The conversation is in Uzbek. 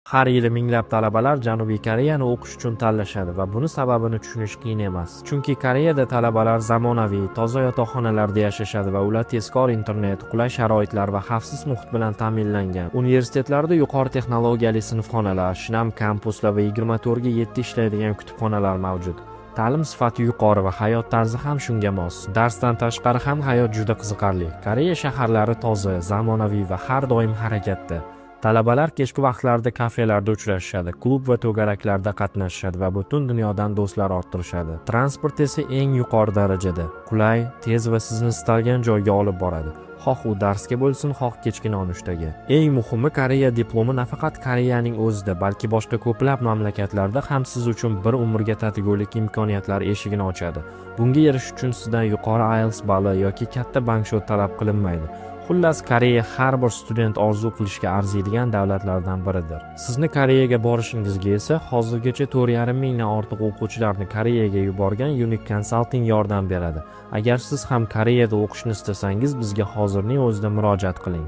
Har yili minglab talabalar Janubiy Koreyani o'qish uchun tanlashadi va buni sababini tushunish qiyin emas. Chunki Koreyada talabalar zamonaviy, toza yotoqxonalarda yashashadi va ular tezkor internet, qulay sharoitlar va xavfsiz muhit bilan ta'minlangan. Universitetlarda yuqori texnologiyali sinfxonalar, shinam kampuslar va 24/7 ishlaydigan kutubxonalar mavjud. Ta'lim sifati yuqori va hayot tarzi ham shunga mos. Darsdan tashqari ham hayot juda qiziqarli. Koreya shaharlari toza, zamonaviy va har doim harakatda. Talabalar kechki vaqtlarda kafelarda uchrashishadi, klub va to'garaklarda qatnashishadi va butun dunyodan do'stlar orttirishadi. Transport esa eng yuqori darajada, qulay, tez va sizni istalgan joyga olib boradi. Xoh u darsga bo'lsin, xoh kechki nonushtaga. Eng muhimi, Koreya diplomi nafaqat Koreyaning o'zida, balki boshqa ko'plab mamlakatlarda ham siz uchun bir umrga tatigulik imkoniyatlar eshigini ochadi. Bunga erishish uchun sizdan yuqori IELTS bali yoki katta bank счет talab qilinmaydi. Xullas, Koreya har bir student orzu qilishga arziydigan davlatlardan biridir. Sizni Koreyaga borishingizga esa hozirgacha 4,5 mingdan ortiq o'quvchilarni Koreyaga yuborgan Unique Consulting yordam beradi. Agar siz ham Koreyada o'qishni istasangiz, bizga hozirning o'zida murojaat qiling.